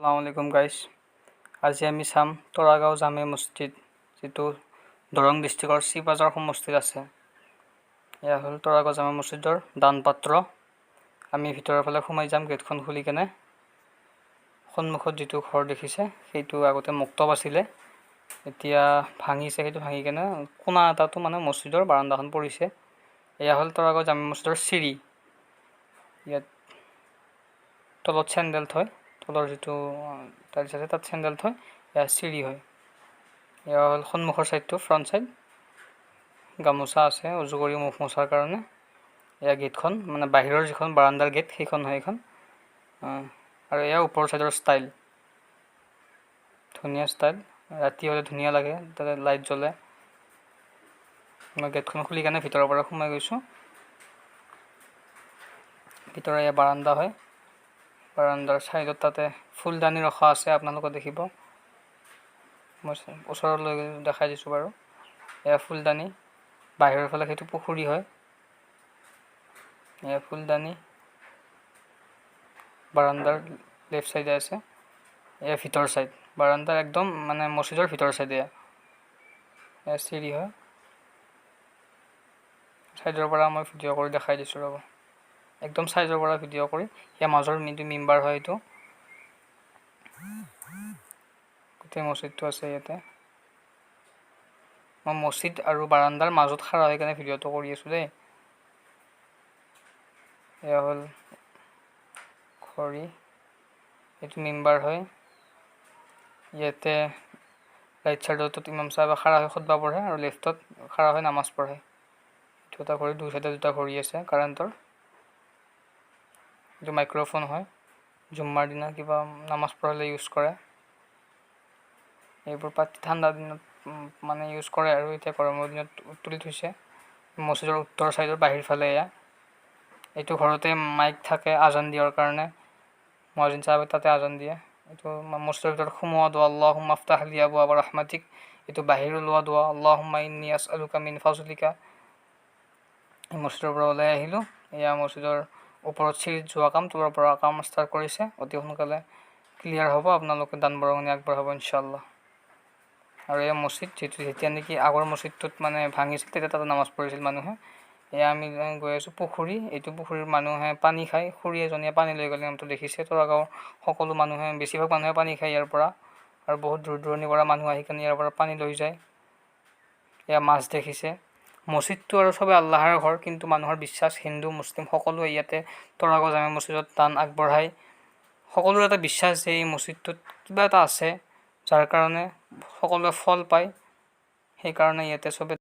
আলাইকুম গাইছ। আজি আমি চাম তৰাগাঁও জামে মছজিদ, যিটো দৰং ডিষ্ট্ৰিক্টৰ চিপাঝাৰ সমষ্টিত আছে। এয়া হ'ল তৰাগাঁও জামে মছজিদৰ দান পাত্ৰ। আমি ভিতৰৰ ফালে সোমাই যাম গেটখন খুলি কেনে। সন্মুখত যিটো ঘৰ দেখিছে, সেইটো আগতে মক্তব আছিলে। এতিয়া ভাঙিছে। সেইটো ভাঙি কেনে কোণা এটাতো মানে মছজিদৰ বাৰান্দাখন পৰিছে। এয়া হ'ল তৰাগাঁও জামে মছজিদৰ চিৰি। ইয়াত তলত চেণ্ডেল থয়। তলৰ যিটো টাইলছ আছে, তাত চেণ্ডেল থয়। এয়া চিৰি হয়। এয়া হ'ল সন্মুখৰ ছাইডটো, ফ্ৰণ্ট ছাইড। গামোচা আছে উজু কৰি মুখ মোচাৰ কাৰণে। এয়া গেটখন, মানে বাহিৰৰ যিখন বাৰান্দাৰ গেট, সেইখন হয় এইখন। আৰু এয়া ওপৰৰ ছাইডৰ ষ্টাইল। ধুনীয়া ষ্টাইল। ৰাতি হ'লে ধুনীয়া লাগে, তাতে লাইট জ্বলে। মই গেটখন খুলি কেনে ভিতৰৰ পৰা সোমাই গৈছোঁ। ভিতৰৰ এয়া বাৰান্দা হয়। বাৰান্দাৰ ছাইডত তাতে ফুলদানি ৰখা আছে, আপোনালোকে দেখিব। মই ওচৰলৈ দেখাই দিছোঁ বাৰু। এয়া ফুলদানি। বাহিৰৰ ফালে সেইটো পুখুৰী হয়। এয়া ফুলদানি বাৰান্দাৰ লেফ্ট চাইডে আছে। এয়া ভিতৰ চাইড, বাৰান্দাৰ একদম মানে মছজিদৰ ভিতৰ চাইডে। এয়া এয়া চিৰি হয়। চাইডৰ পৰা মই ভিডিঅ' কৰি দেখাই দিছোঁ, ৰ'ব। একদম চাইডৰ পৰা ভিডিঅ' কৰি। ইয়াৰ মাজৰ যিটো মেম্বাৰ হয়, এইটো গোটেই মছজিদটো আছে ইয়াতে। মই মছজিদ আৰু বাৰান্দাৰ মাজত খাৰা হৈ কেনে ভিডিঅ'টো কৰি আছোঁ দেই। এয়া হ'ল ঘড়ী। এইটো মেম্বাৰ হয়। ইয়াতে ৰাইট চাইডটোত ইমাম চাহেবে খাৰা হৈ খুতবা পঢ়ে আৰু লেফ্টত খাৰা হৈ নামাজ পঢ়ে। এইটো এটা ঘড়ী। দুই চাইডে দুটা ঘড়ী আছে কাৰেণ্টৰ। এইটো মাইক্ৰফোন হয়। জুম্মাৰ দিনা কিবা নামাজ পঢ়ালে ইউজ কৰে এইবোৰ পাত। ঠাণ্ডা দিনত মানে ইউজ কৰে আৰু এতিয়া গৰমৰ দিনত তুলি থৈছে। মছজিদৰ উত্তৰ চাইডৰ বাহিৰ ফালে এয়া। এইটো ঘৰতে মাইক থাকে আজান দিয়াৰ কাৰণে। মুৱাজিন চাহাবে তাতে আজান দিয়ে। এইটো মছজিদৰ ভিতৰত সোমোৱা দোৱা, اللهم افتح لي أبواب رحمتك। এইটো বাহিৰ ওলোৱা দোৱা, اللهم إني أسألك من فضلك। মছজিদৰ পৰা ওলাই আহিলোঁ। এয়া মছজিদৰ ওপৰত চিৰিত যোৱা কাম। তলৰ পৰা কাম ষ্টাৰ্ট কৰিছে। অতি সোনকালে ক্লিয়াৰ হ'ব। আপোনালোকে দান বৰঙণি আগবঢ়াব ইনশাল্লাহ। আৰু এই মছজিদ যিটো, যেতিয়া নেকি আগৰ মছজিদটোত মানে ভাঙিছিল, তেতিয়া তাতে নামাজ পঢ়িছিল মানুহে। এয়া আমি গৈ আছোঁ পুখুৰী। এইটো পুখুৰীৰ মানুহে পানী খায়। খুৰী এজনীয়ে পানী লৈ গ'লে, নামটো দেখিছে। তৰাগাঁৱৰ সকলো মানুহে, বেছিভাগ মানুহে পানী খায় ইয়াৰ পৰা আৰু বহুত দূৰ দূৰণিৰ পৰা মানুহ আহি কেনে ইয়াৰ পৰা পানী লৈ যায়। এয়া মাছ দেখিছে। মছজিদটো আৰু চবেই আল্লাহৰ ঘৰ, কিন্তু মানুহৰ বিশ্বাস, হিন্দু মুছলিম সকলোৱে ইয়াতে তৰাগাঁও জামে মছজিদত দান আগবঢ়ায়। সকলোৰে এটা বিশ্বাস যে এই মছজিদটোত কিবা এটা আছে, যাৰ কাৰণে সকলোৱে ফল পায়। সেইকাৰণে ইয়াতে চবে